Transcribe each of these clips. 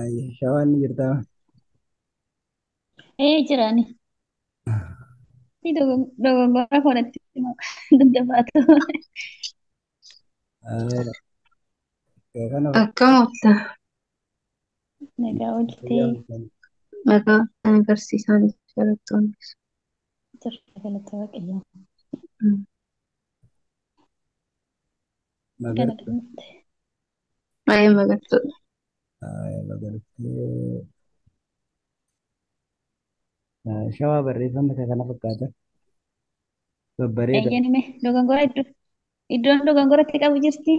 Shawaan ni jirtaa? Ee jiraani. Dogoggora koonatti daddabaatu. Kana Akkam oolta? Nagaa ooltee Nagaa agarsiisaan barattoonni. Jirra galata Waaqayyoo. Magartuu. Galata. Baay'ee magartuudha. Magartee. Shawaa barreeffamni kana fakkaata. Babbareeda. Eeyyaan hime dogoggora iddoo iddoon dogoggoratti qabu jirti.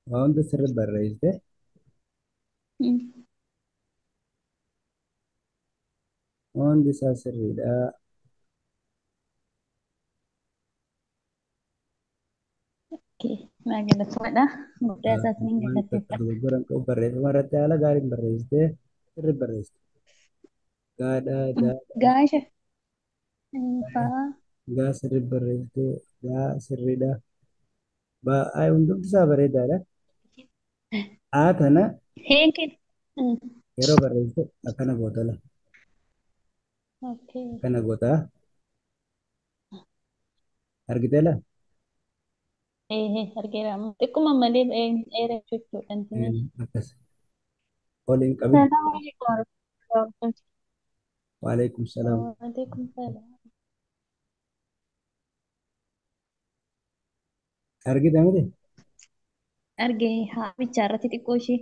Waa hunda sirri barreessite. Hundi isaa sirriidha. Naa galatomadha. Guddaa isaas ni Waan takka galateeffadha. dogoggora hin qabu barreeffama irratti haala gaariin barreessite sirri barreessite. Gaadhaa daa Gaasha faa gaa sirri barreessite gaa sirriidha. Baa hundumti isaa bareedaadha. Haa tana heenkin. yeroo barreessite akkana gootala. Okay. Akkana gootaa. Argitee laa? Ee argeera. Xiqquma malee dheerachuu jechuudha. Akkas. Ol hin qabin. Salaam alaikum warahmatullahi wabarakatuh. Waalaikum salaam. Waalaikum salaam. Argita miti? Argee haa bichaa irratti xiqqoo ishee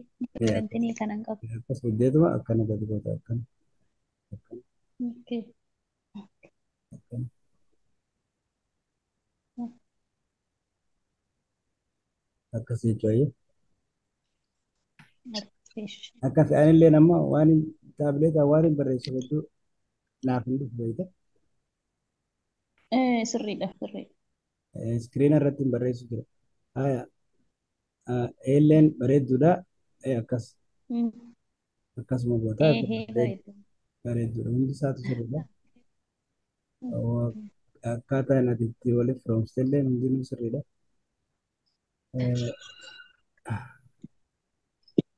wantinii kanan qabu. Akkas hojjetuma akkana gadi goota akkana akkana Okay. akkana akkas jechuudha. Akkas anillee nama waan taabileetaa waan hin barreessu hedduu naaf hin dhufu beekta. Sirriidha sirriidha. Iskiriina irratti hin barreessu jira. Haya eelleen bareedduudha. Akkas akkasuma goota Ee bareedu. bareedduudha. Hundi isaatu sirriidha. Akkaataan ati itti walitti firoomsite illee hundinuu sirriidha.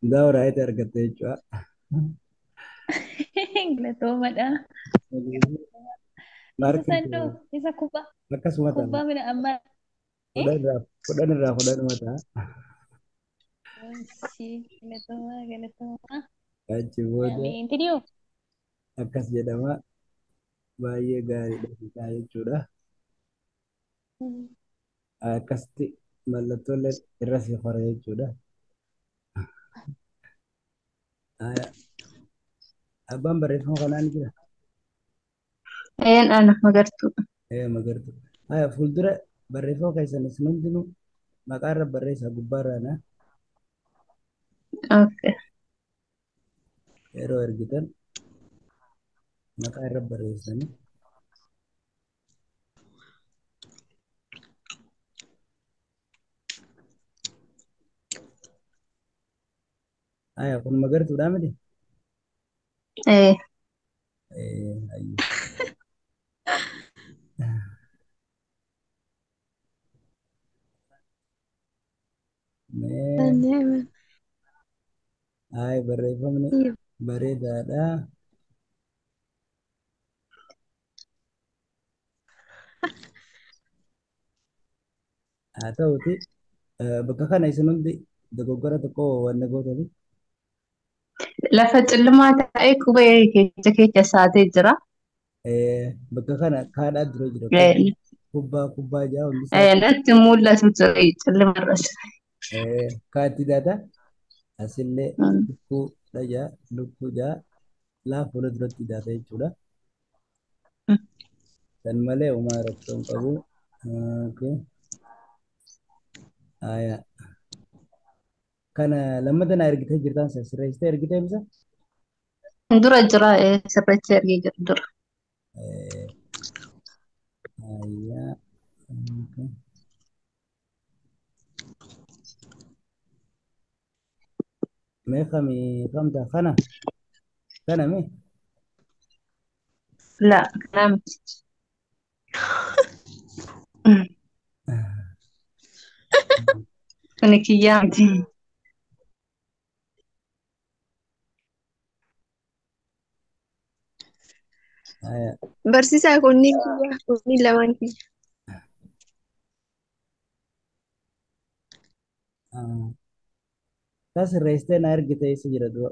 Hundaa raayita argatte jechuudha. Galatoomadha. Isa Maarkiin sandoo isa kubbaa akkasuma ta'a. kubbaa mina ammaa. Kudhan irraa kudhanuma ta'a. Galatoomaa galatoomaa. Achi booda Amiin tidiyoo. akkas jedhama. Baay'ee gaariidha jechuudha. Akkasitti mallattoolee irra si hora jechuudha. Abbaan barreeffama kanaa ni jira. Een ana magartuudha. Magartuu. Fuuldura barreeffama keessan isin hundinuu maqaa irra barreessaa gubbaarraa na Okay. yeroo ergitan maqaa irra barreessanii. Kun magartuudhaa miti? Ee Ayyo. Mee barreeffamni bareedaadha. Haa ta'uti bakka kana isin hundi dogoggora tokko wanna gootani. Lafa cillimaa ta'ee qubee keessa keessa saatee jira. Bakka kana kaadhaa dura jira. Kubbaa kubbaa jaa hundi isaa. Natti mul'atu ture cillimarra. Kaatti daata asillee lukkuu dhajaa lukkuu jaa laa fuula duratti daata jechuudha. San malee homaa rakkoo hin qabu. Okay. Kana lammata na ergitee jirtaan sirreessitee ergitee misa? Dura jira sirreessee ergee jira dura. Ayyaa. Okay. Mee kamii kamta kana kana mee? La kanaa miti. Kuni kiyyaa miti. Haya. Barsiisaa kunniin kiyya kunniin lamaan kiyya. Ta sirreessitee na ergite eessa jira dura?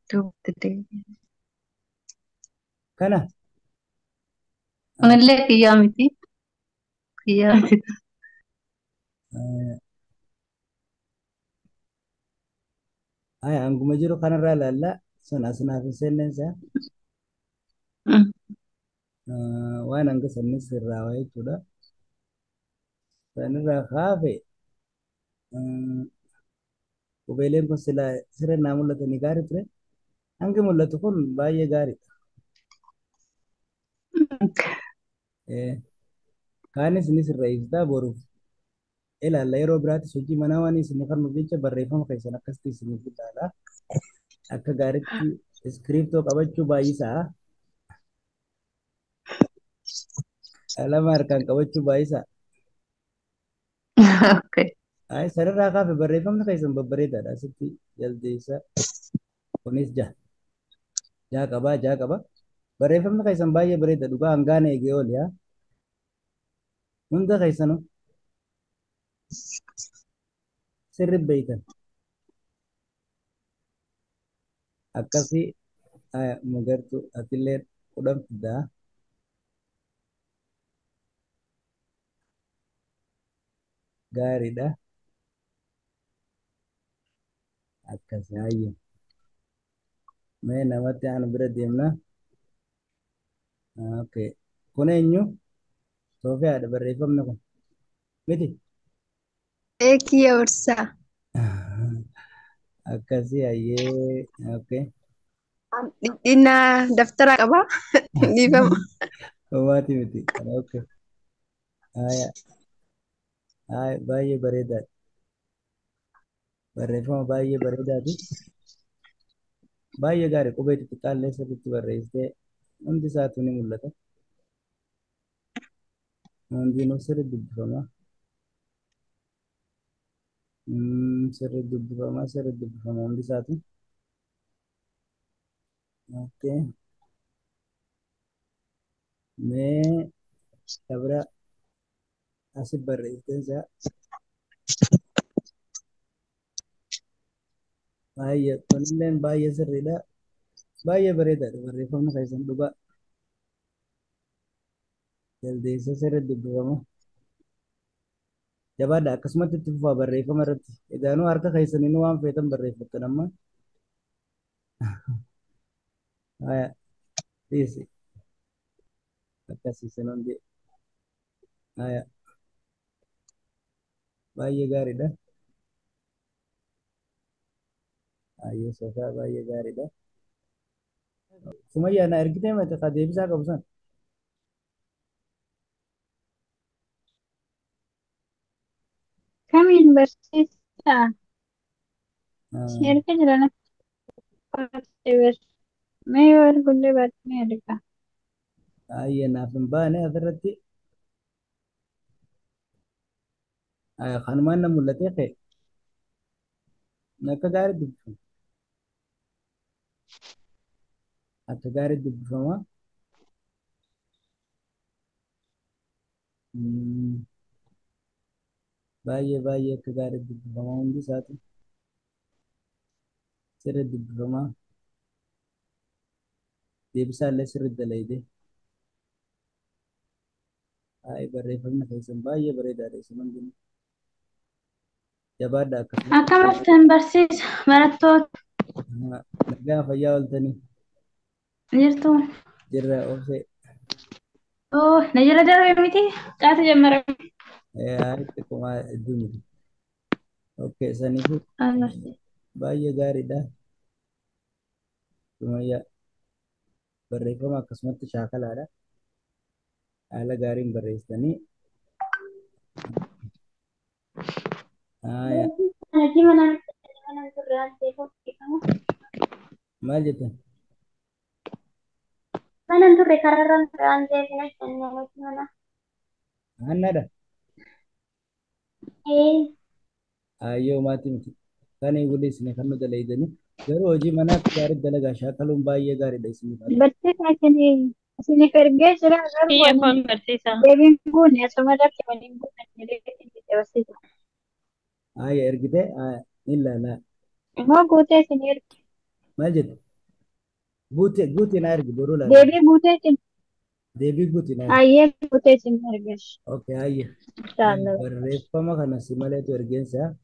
Duubatti deebi'e. Kana? Kunillee kiyyaa miti. Kiyyaa miti. Haya, hanguma jiru kanarraa ilaalla. Sun asnaaf hin seenneen isaa. Waan hanga sannis sirraa jechuudha. Sanirraa kaafe qubeeleen kun silaa sirra naa mul'atanii gaarii ture. Hangi mul'atu kun baay'ee gaariidha. Kaanis ni sirreessitaa boruuf ilaalla. Yeroo biraattis hojii manaa waan isin kennuuf jecha barreeffama keessan akkasitti isiniif ilaala. Akka gaariitti iskiriiptoo qabachuu baay'isaa. Qalama harkaan qabachuu baay'isaa. Okay. Ay, sanirraa kaafe barreeffamni keessan babbareedaadha. Asitti jaldeessa. Kunis jaha. Jaha qabaa, jaha qaba. Barreeffamni keessan baay'ee bareeda dhugaa hangaana eegee ooli haa. Hunda keessanuu sirri beeytan. Akkasii magartuu atillee 10 fidaa. Gaariidha. Akkasii hayyee. Mee namatti aanu bira deemna. Okay. Kun eenyu? Soofiyaadha barreeffamni kun. Miti? Ee kiyya barsiisaa. Akkasii hayyee. Okay. Dhidhinnaa daftara qaba. Dhiifama. Homaati miti. Okay. Haya. Haya baay'ee bareedaadha. Barreeffama baay'ee bareedaati. Baay'ee gaarii qubee xixiqqaallee sirriitti barreessitee hundi isaatu ni mul'ata. Hundinuu sirriitti dubbifama. Sirriitti dubbifama, sirriitti dubbifama hundi isaatu. Okay. Mee kabira asi barreessiteen isaa baay'ee kunilleen baay'ee sirriidha. Baay'ee bareedaadha barreeffamni keessan dhugaa. Jaldeessa sirriitti dubbifama. Jabaadha akkasumatti itti fufaa barreeffama irratti. Egaanuu harka keessaniin waan feetan barreeffattan amma. Haya dhiisi. Akkasiisan hundi. Haya baay'ee gaariidha. Baay'ee soofaa baay'ee gaariidha. Sumayyaa na ergitee miti ka deebisaa qabu san. Kamiin barsiisaa? Si erga jira natti fakkaate. Mee yoo ergullee baatee erga. Baay'ee naaf hin baane asirratti. Kanumaan na mul'atee ka'e. Akka gaarii dubbifama. Akka gaarii dubbifama. Baay'ee baay'ee akka gaarii dubbifama hundi isaatu. Sirri dubbifama. Deebisaallee sirri dalayde. Baay'ee barreeffamni keessan baay'ee bareedaadha isin hundinuu. Jabaadha akkasuma. Akkam jirtan barsiisa barattoota Nagaa fayyaa ooltanii jirtu. jirra obsee. Oo, na jala darbe miti qaata jammara. Xiqquma hedduu miti. Okay, saniifuu baay'ee gaariidha. Sumayyaa barreeffama akkasumatti shaakalaadha. Haala gaariin barreessitanii. Haya. Hojii manaa waan ta'eef dhiifama. Maal jettan? Mana hin turre karaarra hin turre waan ta'eef hin hojjenne nuti mana. Hannaadha. Ee, Ayyoo maatii miti. Kan eegulee isin kan nu dalaydanii garuu hojii manaa akka gaarii dalagaa shaakaluun baay'ee gaariidha isiniif. Barsiisaa isiniif ergee jira garuu Kiyya ani koon barsiisaa. deebiin guunne asuma irratti waliin guunne jedhee isin barsiisa. Ayya ergitee ni ilaalaa. Immoo guutee isin erge. Maal jette? Guutee guutee na ergi boruu laala. Deebii guutee isin Deebii guutee na ergi. ayyee guutee isin erge. Okay ayya. Inshallah. Barreeffama kana si maleetu ergeensa.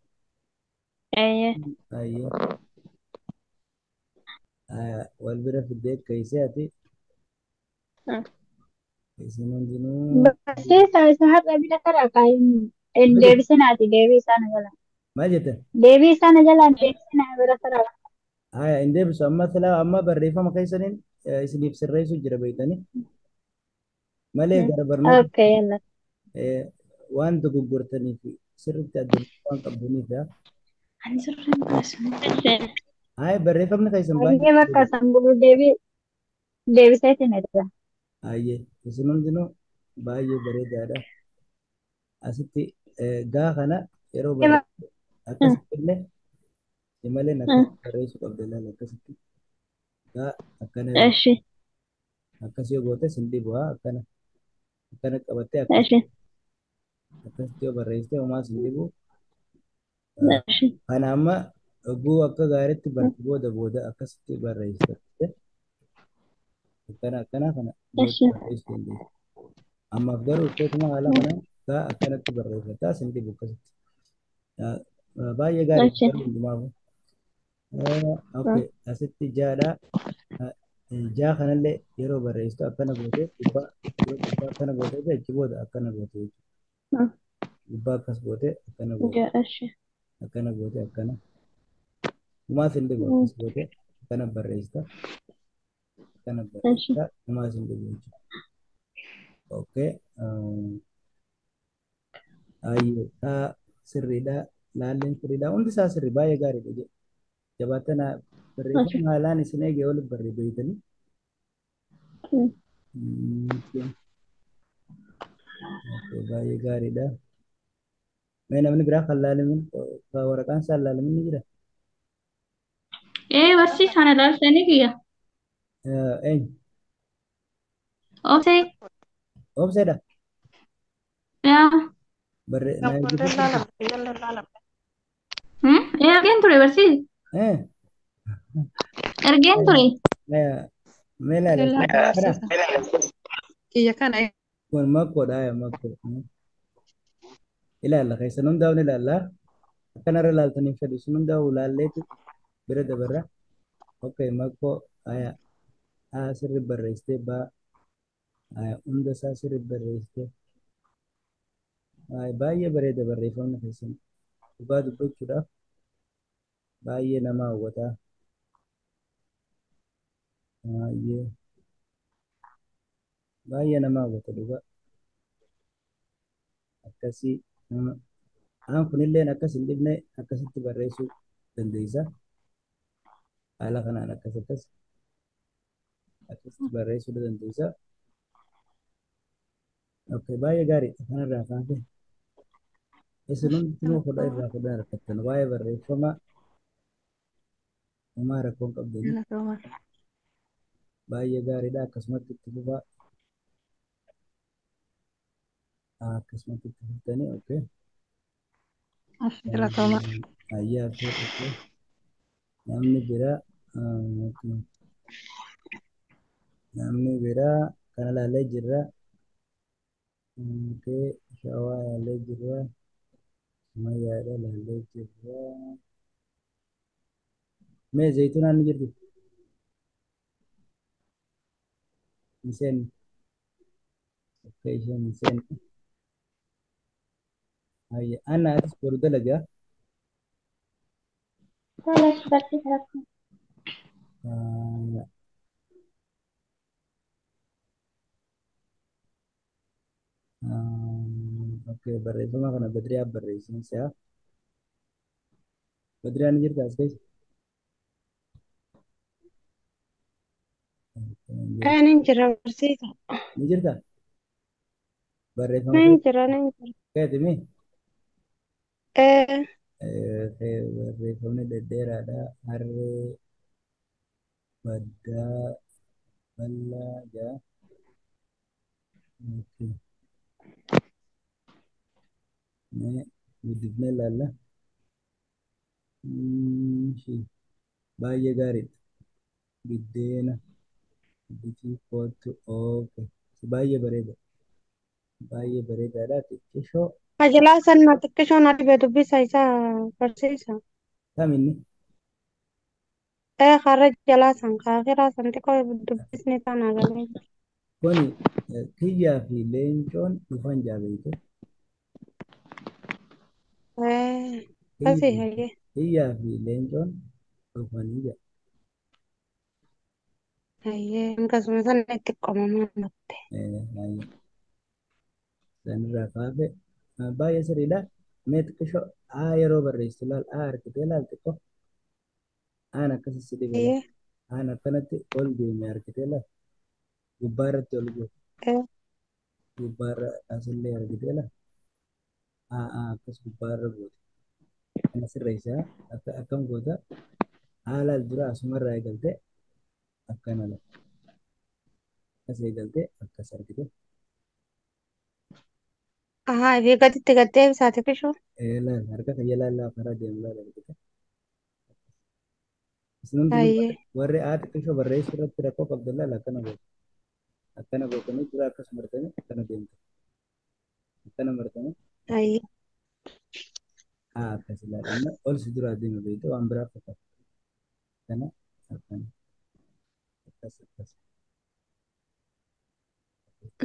Eeyyee. Ayya. Wal bira fiddee keessee ati isin hundinuu Barsiisaa isa har'a bira karaa kaa'in hin maal jette? deebisinaati deebii isaa na jalaa. Maal jette? Deebii isaa na jalaa hin deebisinaa bira karaa. Haya hin deebisu amma silaa amma barreeffama keessaniin isiniif sirreessu jira beektanii malee gara barnoota Okay, yalla. waan dogoggortaniif sirriitti adda waan qabdaniif yaa. Ani sirriin baasu. Haya barreeffamni keessan baay'ee Ayyee bakka bareeda. san guruu deebii deebiseetiin erga. Hayyee isin hundinuu baay'ee bareedaadha. Asitti gaa kana yeroo barreessu akkasitti illee maleen akkasitti barreessuu qabda ilaala akkasitti gaa akkana yoo Eshi. akkas yoo goote sin dhibu haa akkana akkana qabattee akkas Eshi. akkasitti yoo barreessite homaa sin dhibu. Eshi. Kana amma oguu akka gaariitti barte booda booda akkasitti barreessite. Akkana akkana kana booda Eshi. barreessuu dandeessa. Ammaaf garuu ittootuma haala kanaan gaa akkanatti barreeffataa sin dhibu akkasitti. Baay'ee gaariidha Eshi. garuu hundumaafuu. Okay asitti jaadha. Jaa kanallee yeroo barreessitu akkana gootee gubbaa yeroo gubbaa akkana gootee achi booda akkana gootee jechuudha. Gubbaa akkas gootee akkana gootee Eshi. akkana gootee akkana. Homaa sin dhibu akkas gootee akkana barreessita. Akkana Eshi. barreessita homaa sin dhibu jechuudha. Okay. Ayyee sirriidha. Laalleen sirriidha. Hundi isaa sirrii baay'ee gaariidha jedhu. Jabaatana barreeffama haalaan isin eegee oli barreeffamtanii. Baay'ee gaariidha. Mee namni biraa kan laalamin kan waraqaan isaa laalamin ni jira? Ee barsiisaan ilaaltanii kiyya. Eenyu? Obsee. Obseedha. Yaa. Barree na ergitee turte? Ee argeen ture barsiisa. Eh? Argeen ture. Mee laala. Kana Kiyya kana kun makkoodha yaa makkoo. Ilaalla keessan hundaa'uun ilaalla. Akkanarra ilaaltanii fedhu sun hundaa'u ilaalleetu bira dabarra. Okay makkoo aya haa sirri barreessitee baa aya hunda isaa sirri barreessitee. Baay'ee bareeda barreeffamni keessan dhugaa dubbachuudhaaf baay'ee nama hawwata. Baay'ee baay'ee nama hawwata dhugaa akkasii nama aan kunilleen akkas hin dhibne akkasitti barreessuu dandeessa. Haala kanaan akkas akkas akkasitti barreessuu dandeessa. Okay baay'ee gaariidha kanarraa kaafee. Isin hundinuu kudha irraa kudha harkattan waa'ee barreeffama homaa rakkoon qabdanii baay'ee gaariidha akkasumatti itti fufaa akkasumatti itti fuftanii okay. Galatoomaa. Ayyaa fi okay. Namni biraa okay. Namni biraa kana ilaalee jirra. Okay. Shawaa ilaalee jirra. Sumayyaadha ilaalee jirra. Mee zayituunaan ni jirti? Hin seenne. Okay, isheen hin seenne. Ayya. Anna atis boru dalagaa. Tola barsiisa rakkoo. Okay, barreeffama kana Badriyaa barreessin si'a. Badriyaa ni jirta as keessa? Hin Nin jira barsiisa. Ni jirta? Barreeffama Nin jira nin jira. keeti mi? Ee Barreeffamni dhedheeraadha. Harree baddaa bal'aa jaa. Okay. Mee guddifnee ilaalla. Baay'ee gaariidha. Biddeena bitii kootu. Okay. Baay'ee bareeda. Baay'ee bareedaadha. Xiqqishoo Qajelaa sanna xiqqishoon ati bee dubbisa isaa barsiisa. kam inni? Ee karra jalaa san kaakiraa san xiqqoo dubbisni tana galee. Kuni kiyyaa fi leencoon dhufan jaabeeyte. Ee asii hayyee. Kiyyaa fi leencoon dhufanii jira. Hayyee akkasuma sana itti qomamaa natte. Baay'ee. Sanirraa kaafe baay'ee sirriidha. Mee xiqqishoo A yeroo barreessitu laal A harkitee laal xiqqoo. Aan akkasi si dhibe laal. Hayyee. Aan akkanatti ol deeme harkitee laal. Gubbaa irratti ol goota. Ee Gubbaa irra asillee harkitee laal. A A akkas gubbaa irra goota. Kana sirreessaa akka akkam goota. A laal dura asumarraa eegaltee akkana laal. Akkas eegaltee akkas argite. Ahaa ifii gaditti gad deebisaa xiqqishoo. Laal harka kiyya laal laal karaa deemu laal argite. Isin hundinuu Hayyee. warri A xiqqishoo barreessuu irratti rakkoo qabdan laal akkana goota. Akkana gootanii dura akkas martanii akkana deemtu. Akkana martanii Hayyee. A akkas ilaala. Amma ol si duraa deema beekte waan biraa fakkaata. Akkana akkana akkas akkas.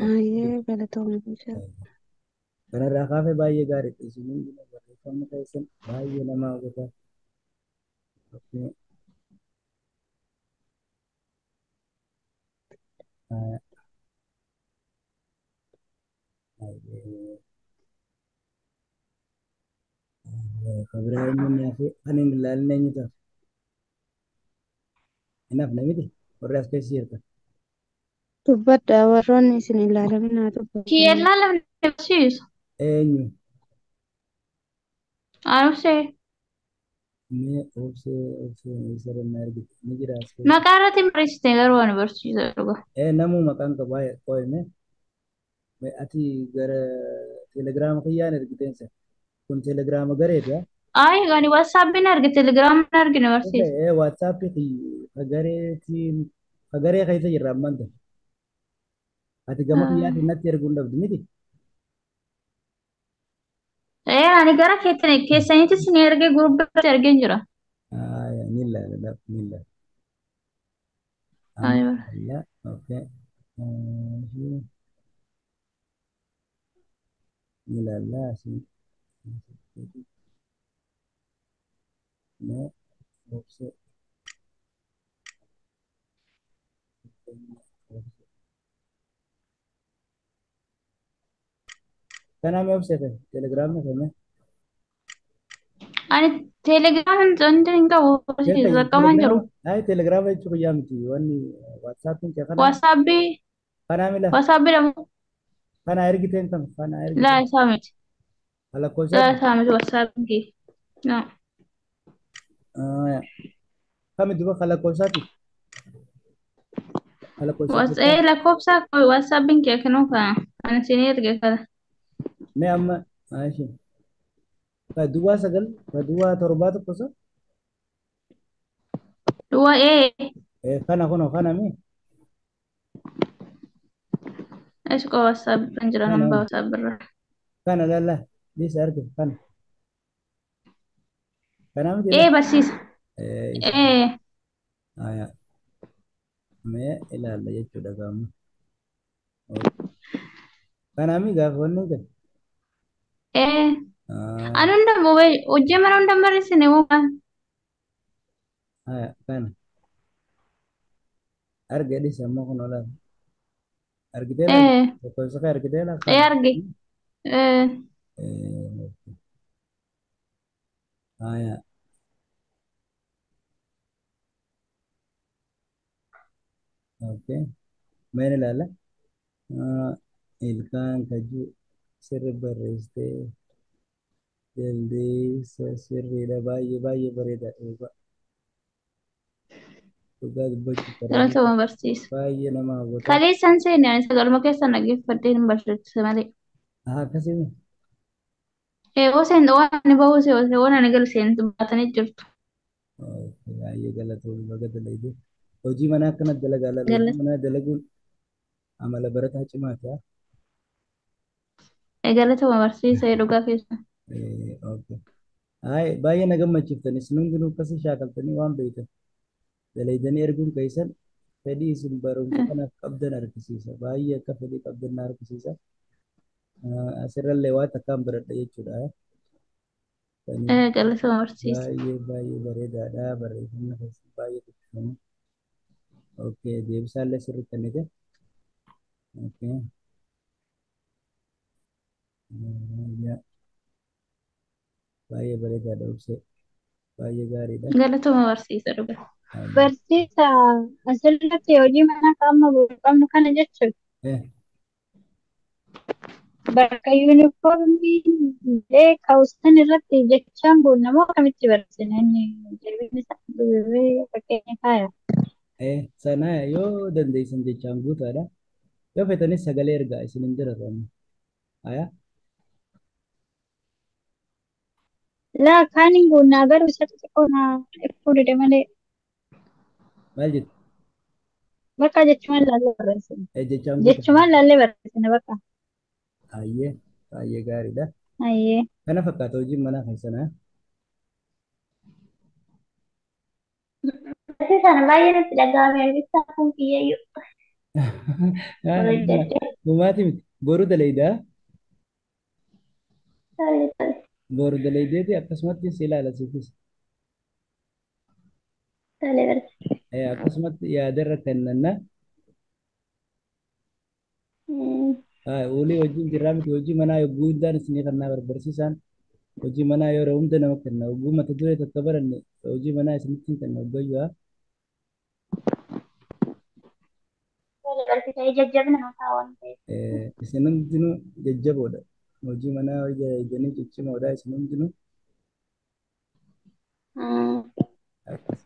Hayyee galatoomuu. Kanarraa kaafee baay'ee gaariidha. Isin hundinuu barreeffamni keessan baay'ee nama hawwata. Kabiraa inni hafe kan hin ilaalin eenyu ta'a? Hin hafne miti warri as keessa jirtan. Dubbadha warroonni isin ilaalamin haa dubbatanii. Kiyyellaa lafni barsiisu. Eenyu? Anubsee. Mee obsee obsee eessarra na argite ni jira as keessa. Maqaa irratti barreessite garuu ani barsiisa dhuga. Namuu maqaan qabu qo'ime. Mee ati gara telegiraama kiyyaan ergiteensa. Kun telegiraama gareeti haa? Ay ani waatsaappiin arge telegiraamaan argine barsiisa. Waatsaappii ka gareetiin ka garee keessa jirra ammaan tana. Ati gama kiyyaatiin natti erguu hin dhabdu miti. Ee ani gara keessaniitis ni erge guruppii irratti ergeen jira. Ni ilaala ni ilaala. Ay Amma ilaala okay. Ni ilaala asii. Mee obsee. Kanaa mee obsee ta'e telegiraamni kee mee. Ani telegiraamaan wanti hin qabu barsiisa qaqqamaan jiru. Ay telegiraama jechuun guyyaa miti wanni waatsaappiin kee kanaa Waatsappii kanaa mila waatsappii dha kanaa ergiteen kam kanaa laa ergiteen isaa miti. lakkoofsa Laa isaa miti waatsaappiin kee. No. kami duba kan lakkoofsaati kan lakkoofsa Ee lakkoofsa waatsaappiin kee kenuu kana ani isin erge kana. mee amma maashi ka duwwaa 9 ka duwwaa 7 tokko sa Duwwaa ee kana kunoo kana mee Eesqoo waatsaappiin jira kana nambaa waatsaappiirra. kana lalla dhiisa arge kana kanaa miti Ee barsiisa. ee isa Ee aya mee ilaalla jechuudha gaama kanaa mi gaafa wanni kan ee ani hunda hojii mana hunda barreessine waan. aya kana arge dhiisa ammoo kunoo laal argitee laal Ee lakkoofsa kee argitee laal ee kana arge. Ee aya okay. Mee ilaala. Ilkaan kajuu sirri barreessitee jaldeessa sirriidha. Baay'ee baay'ee bareedaadha dhugaa. Dhugaa dubbachuuf barreeffama Galatoomaa barsiisa. baay'ee nama hawwata. Kaleessaan seene ani sagaluma keessan dhaggeeffadhee hin barreessise malee. Akkasii Eewoo seen waan ani bahuu seewoo waan ani galu seentu baatanii jirtu. baay'ee galatoomii baga dalagee. Hojii manaa akkana dalagaa laala. Hojii Galata manaa dalaguun amala barataa cimaati. Haa? galatoomaa barsiisa dhugaa keessa. Okay. Hayi baay'ee na gammachiiftan isin hundinuu akkasii shaakaltanii waan beektan dalaydanii erguun keessan fedhii isin barumsa kanaaf qabdan argisiisa. Baay'ee akka fedhii qabdan na argisiisa. Asirrallee waan takkaan baradha jechuudha. Saniif Galatoomaa barsiisa. baay'ee baay'ee bareedaadha. Barreeffamni keessan baay'ee dubbifama. Okay, deebisaallee sirriitti kennite. Okay. Baay'ee bareedaadha obsee. Baay'ee gaariidha. Galatoomaa barsiisa dhugaa. Baay'ee. Barsiisa asirratti hojii manaa qaama qabnu kana jechuudha. Bakka yuunifoormiin illee kaawustan irratti jechaan guunnamoo akkamitti barreessina inni deebiin isaa dubbifee fakkeenya kaaya. Sana yoo dandeessan jechaan guutaadha. Yoo feetanis sagalee ergaa isin hin jiratu amma. Aya. Laa kaan hin guunnaa garuu isa xixiqqoo naa ifuu dide malee Maal jettu? bakka jechumaan laallee barreessina. Jechaan guutaa. Jechumaan laallee barreessina bakka. Baay'ee baay'ee gaariidha. Ayyee. Kana fakkaata hojiin manaa keessanaa. Barsiisaan baay'ee natti dhaga'ame ibsaa kun kiyyayyuu. Hojjedhe. Dhumaati miti. Boru dalaydaa. Tole tole. Boru dalaydeeti akkasumatti si ilaala siifis. Tole barsiisa. Akkasumatti yaadarra kennanna. Olii hojiin jirraa miti hojii manaa yogguu hundaan isinii kannaa barbaarsiisaan hojii manaa yeroo hunda nama kenna. Yogguu mata duree takka baranne hojii manaa isinitti hin kenna hoggayyuu haa. Tole barsiisa jajjabina mataa waan ta'eef. Isin hundinuu jajjaboodha. Hojii manaa hojjetanii ciccimoodha isin hundinuu.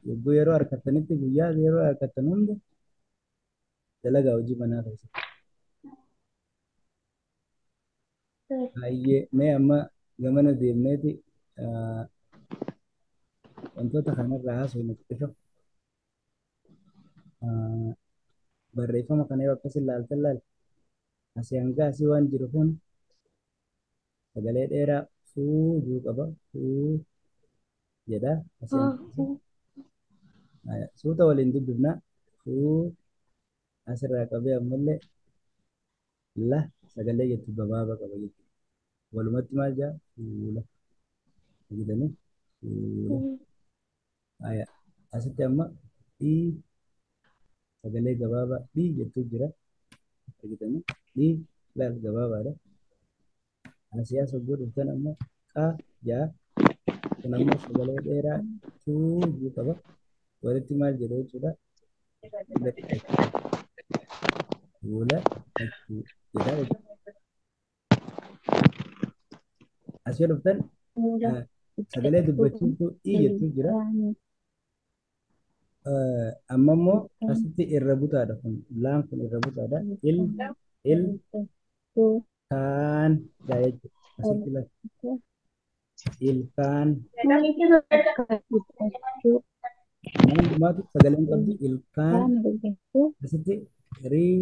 Yogguu yeroo harkattanitti guyyaa yeroo harkattan hunda dalagaa hojii manaa keessatti. Baay'ee mee amma gamana deemneeti wantoota kanarraa haasofnu xiqqisho. Barreeffama kana yoo akkas ilaaltan laal asii hanga asii waan jiru kun sagalee dheeraa fuu juu qaba fuu jedha asii hanga asii. Suuta waliin dubbifna fuu asirraa qabee ammallee la sagalee jettu gabaabaa qaba jechuudha. Walumatti maal jaa fuula jedhanii fuula. Asitti amma dhii sagalee gabaabaa dhii jettu jira. Argitanii dhii laal gabaabaadha. Asii as hogguu dhuftan amma qaa jaa kun ammoo sagalee dheeraa tuu juu qaba. Walitti maal jedhu jechuudha. Fuula achuu jedha jechuudha. Asii yoo dhuftan sagalee dubbachiiftuu dhii jettu jira. Amma immoo asitti irra butaadha kun laan kun irra butaadha. Il il kaan jaa jechuudha. Asitti laal ilkaan nama hundumaatu sagaleen qabdi ilkaan asitti rii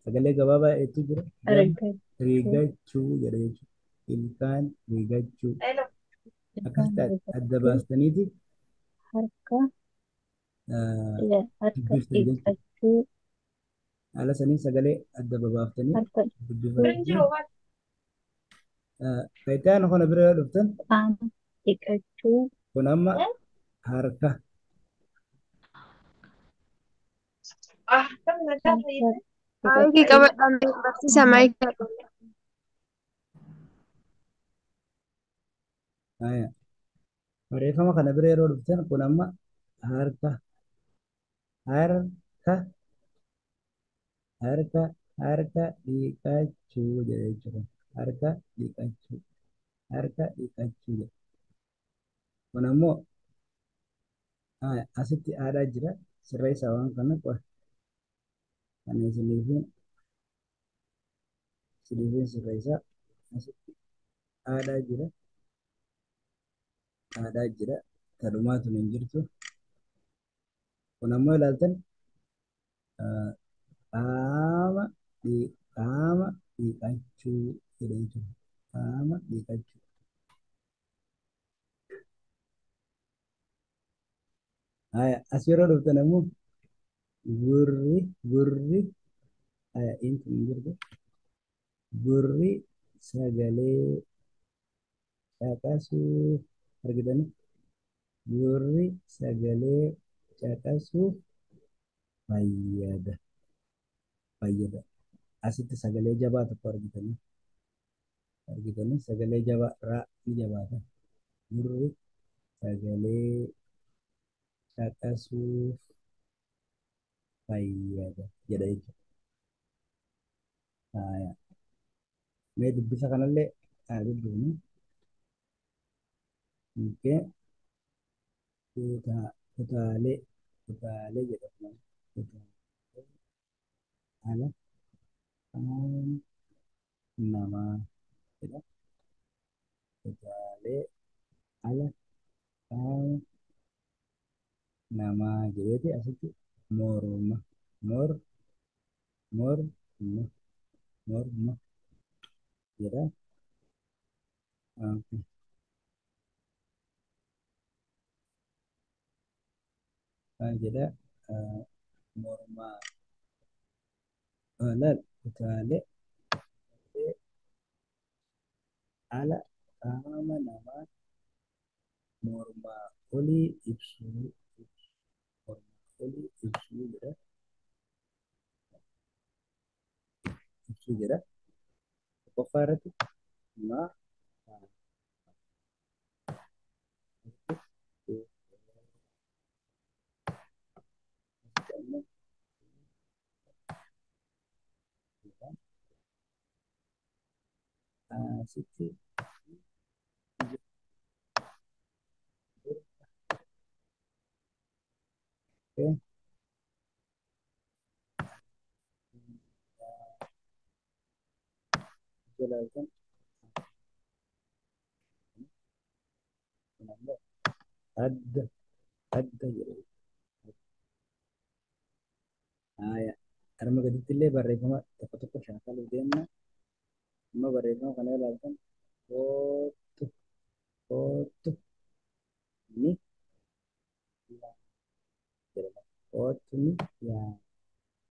sagalee gabaabaa hedduu jira. Rigachuu jedha jechuudha. Ilkaan rigachuu akkasitti adda baastaniiti dubbiftan jechuudha. Haala saniin sagalee adda babaaftanii dubbifatanii Kayitaan kana bira yoo dhuftan kun amma harka Maayikii qabadhaan barsiisa maayikii. Barreeffama kana bira yeroo dhuftan kun amma harka harka Harka harka dhiqachuu jedha jechuudha. Harka dhiqachuu. Harka dhiqachuu jedha. Kun ammoo asitti aadaa jira. Sirreessaa waan kana qofa. Kana isiniifin sirreessaa. Asitti aadaa jira. Aadaa jira. Kadhumaa tun hin jirtu. Kun ammoo ilaaltan qaama qaama dhiqachuu jedha jechuudha. Qaama dhiqachuu. Haya, as yeroo dhuftan ammoo gurri gurri haya inti hin jirtu. Gurri sagalee caqasuu argitanii? Gurri sagalee caqasuuf fayyada. Fayyada. Asitti sagalee jabaa tokko argitanii? Argitanii sagalee jabaa raa ni jabaata. Gurri sagalee caqasuuf fayyada jedha jechuudha. Haya. Mee dubbisa kanallee haa dubbifnu. Okay. Kutaalee kutaalee jedhama. Kutaalee ala qaama namaa jedha. Kutaalee ala qaama namaa jedheeti asitti morma mor morma morma jedha. Okay. Maal jedha? Mormaa laal kutaalee ala qaama namaa mormaa olii ibsuu mormaa olii ibsuu jedha. Ibsuu jedha. Tokkoffaa irratti maa asitti okay. Ilaaltan kun ammoo adda adda jedha. Haya, arma gaditti illee barreeffama tokko tokko shaakaluu deemna. Amma barreeffama kana ilaaltan kootu kootu ni jedhama. Kootu ni yaa